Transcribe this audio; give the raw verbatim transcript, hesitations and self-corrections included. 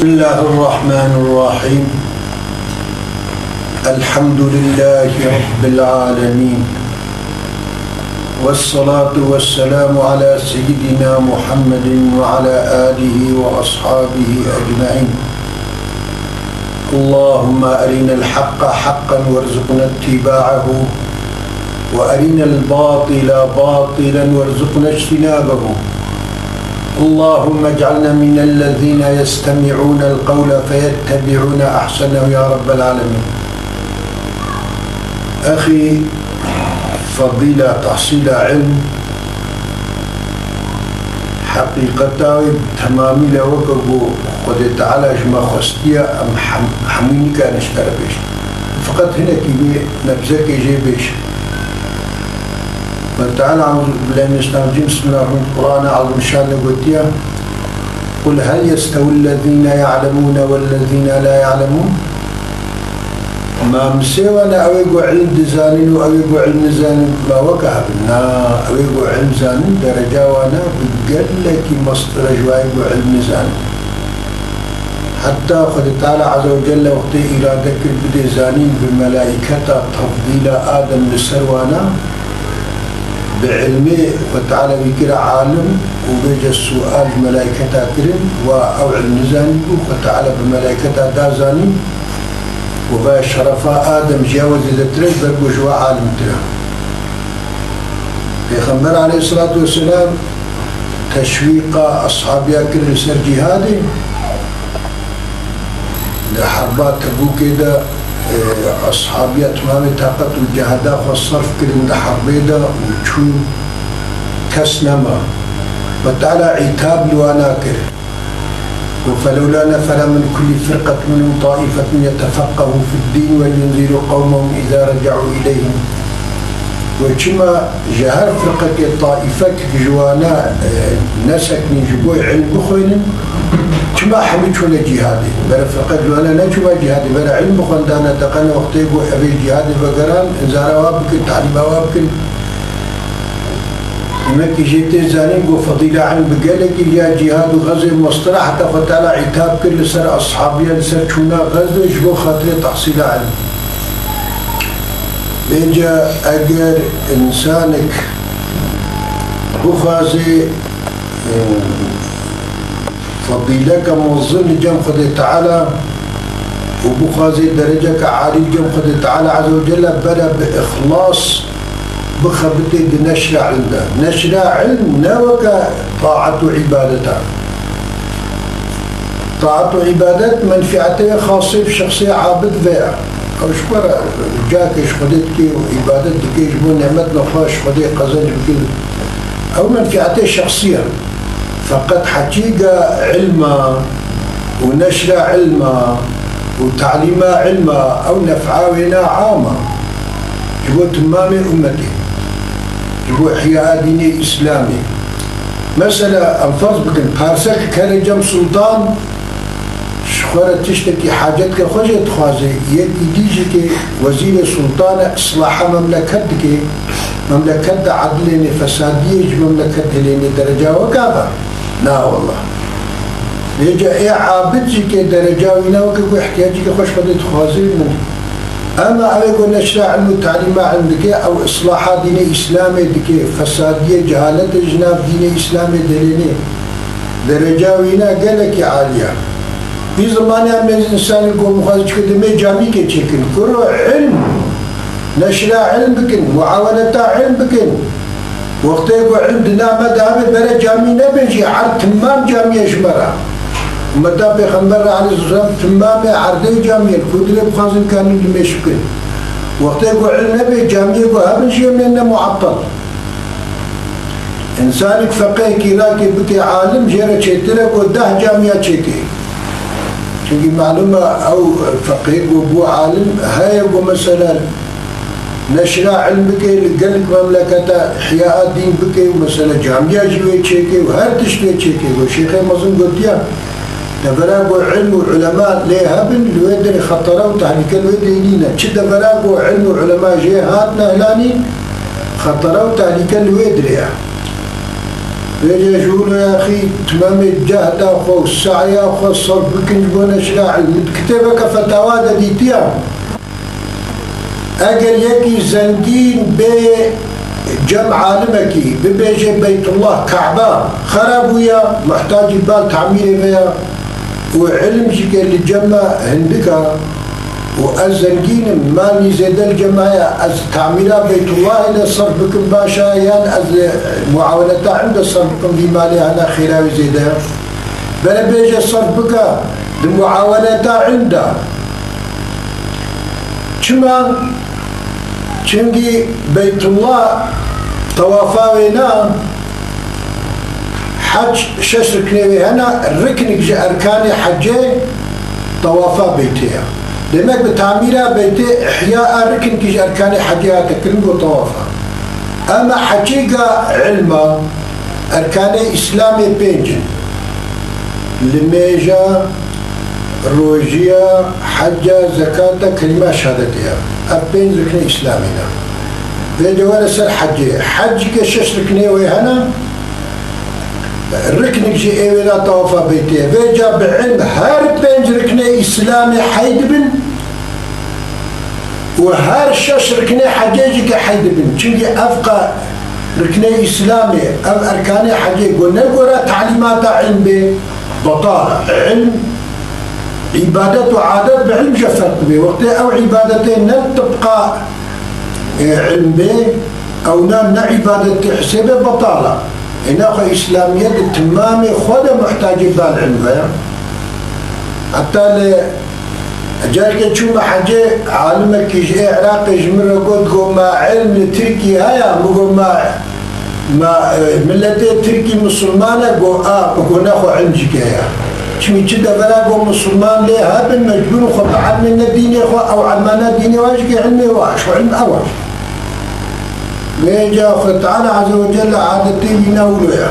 بسم الله الرحمن الرحيم. الحمد لله رب العالمين. والصلاة والسلام على سيدنا محمد وعلى آله وأصحابه أجمعين. اللهم أرنا الحق حقا وارزقنا اتباعه، وأرنا الباطل باطلا وارزقنا اجتنابه. اللهم اجعلنا من الذين يستمعون القول فيتبعون أحسنه يا رب العالمين. أخي فضيلة تحصيل علم، حقیقتا wê bi temamî le weke ku Xwedê Teala ji me xwestiye, em hem-, hemû nikarin ji te re bêjin. Feqet hinekî bê nebzekê jê bêjin. Xwedê Teala, Eûzubillahimineşşeytanirracîm, Bismillahirrahmanirrahîm, Qur'ana Azîmşan de gotiye, قل هل يستوي الذين يعلمون والذين لا يعلمون؟ Ma misêwane ew ê ku ilm dizanin û ew ê ku ilm nizanin, ma weke hebin? Na, ew ê ku ilm zanin, dereca wan a bi gelekî mestir e ji wa yê ku ilm nizanin. Heta Xwedê Teala Azze ve Celle wextê îrade kir bidê zanîn, bi melaîketa tefdîla Adem li ser wan a, bi ilmê Xwedê Teala wî kir alim û bêje sual ji melaîketa kirin, wa ew ilm nizanîbû, Xwedê Teala bi melaîketa da zanîn. Û vaya şerefa Adem ji ya we zêdetir e, ji ber ku ji we alimtir e. Pêxember aleyhisselatu vesselam teşwîqa eshabiya kir li ser cîhadê. Di herba Tebûkê de, e, eshabiya temamê taqet û cehda xwe serf kirin di herbê de û çûn, kes nema. Xwedê Teala îtab li wana kir. فلولا نفر من كل فرقة منهم طائفة يتفقهوا في الدين ولينذروا قومهم إذا رجعوا إليهم. Û çima ji her firqekê taîfek ji wana, e, neseknîn ji bo ilm bixwînin, çima hemî çûne cîhadê? Bere firqek ji wana neçûma cîhadê, bere ilm bixwendane, teqene wextê ku ev ê cîhadê vegeran, inzara wa bikin, talîba wa bikin. Demek ki jê tê zanîn ku fedîla ilm bi gelekî ya cîhad û xezê mestir e, heta Xwedê Teala îtab kir li ser eshabiya, li ser çûna xezê ji bo xatirê tehsîla ilm. Bêje eger însanek bixwaze, e, fedîleke mezin li cem Xwedê Teala û bixwaze dereceke alî li cem Xwedê Teala Azze ve Celle, bere bi îxlas bixebitê di neşra ilm de. Neşra ilm ne weke taat û îbadet e. Taat û îbadet menfîetê xasê bi şexsê abid ve ye. Ew ji xwe re cakê ji Xwedê dike û îbadet dike, ji bo nimetna xwe ji Xwedê qezenc bike. Ew menfîetê şexsî ye. Feqet heqîqa ilma û neşra ilma û talîma ilma, ew nef'a wê ne am e ji bo timamê ummetê, ji bo ihya dînê Îslamê. Mesela, em ferz bikin, parsek kere cem sultan, ji xwe re tiştekî hacetke xwe jê dixwaze, yekî dî jî ke wezîrê sultan e, islaha memleket dike, memleket de edilê nê, fesadiyê ji memleket hilênê, dereca weka ve? Na wallah. Vêca ê abid jî ke dereca wî ne weke ku ihtiyacî ke xwe ji Xwedê dixwaze min. Ema ew ê ku neşra ilm û talîma ilm dike, ew islaha dînê Îslamê dike, fesadiyê, cehaletê ji nav dînê Îslamê dihêlênê. Dereca wî ne gelekî alî ye. Vî zimanê em ê însanê ku mixwaze çike demê camîkê çêkin. Kuro ilm, neşra ilm bikin, muaweneta ilm bikin. Wextê ku ilm di nav me de hebe, bere camî nebin jî, erd timam camî ye ji me re. Ummeta Pêxember re aleyhisselam timamê erdê camî ye, ku dilê bixwazin kanin limêj bikin. Wextê ku ilm nebe, camiyê ku hebin jî em ê ne muettel. Însanek feqihek Îrakê bike alim, jê re çêtir e ku deh camiya çêke. Çimkî malûm e, ew feqihê ku bû alim, heye ku mesela neşra ilm bike, li gelek memleketa ihya dîn bike û mesela camiya jî wê çêke û her tişt wê çêke. Ku şêxê mezin gotiye, devera ku ilm û ulema lê hebin, li wê derê xetera û tehlîke li wê derê nîne. Çi devera ku ilm û ulema jê hatine hilanîn, xetera û tehlîke li wê derê ye. Vêce ji wilo yaxî timamê cehda xwe û seya xwe sarf bikin ji bo neşra ilm. Di kitêbeke fetawa de dîtiya, eger yekî zengîn bê cem alimekî, bibêje Beytullah, Ka'be, xera bûya, muhtacî bal tamîrê ve ya û ilm jî ke li cem me hindik a, û ez zengîn im, malî zêde li cem me heye, ez tamîra Beytullahê de serf bikim baş e, yan ez li muaweneta ilm de serf bikim, vî malê hene xêra wî zêde ye. Bere bêje serf bike di muaweneta ilm de. Çima? Çimkî Beytullah tewafa wê ne, Hec şeş riknê wê hene, riknik ji erkanê hecê tewafa beytê ye. Demek bi tamîra beytê ihya a riknikî ji erkanê hecê hate kirin, got tewafa. Ema heqîqa ilma, erkanê Îslamê pênc in. Limêja, rojiya, hecca, zekata, kelîma şehadetê ya. Ev pênc riknê Îslamê ne. Vê de were ser hecê. Hec ke şeş riknê wê hene, riknik jî ê wê de tewafa beytê ye. Vêca bi ilm her pênc riknê Îslamê hey dibin û her şeş riknê hecê jî ke hey dibin. Çimkî ev qa riknê Îslamê, ev erkanê hecê ku ne gora talîmata ilm bê, betal e. Ilm, îbadet û adet bi ilm jî ferq dibe. Wextê ew îbadetê ne tibqa ê, ilm bê, ewna ne îbadetê hisêbe, betal e. Ê, naxwe Îslamiyet di timamê xwe de muhtacê bal ilm ve ye. Heta li careke çûme hecê, alimekî ji ê Iraqê ji min re got, got, "Ma ilm li Tirkî heye?" Min got, "Ma, ma, e, miletê Tirkî misilman e?" Got, "A." Min got, "Naxwe ilm jî ke heye." Çimkî çi devera got misilman lê hebin, mecbûr in xwe bielmêne dînê xwe, ew elmana dînê wan jî ke ilmê wan, ji xwe ilm ew e. Vêca Xwe Teala Azze ve Celle adetê wî ne wilo ye.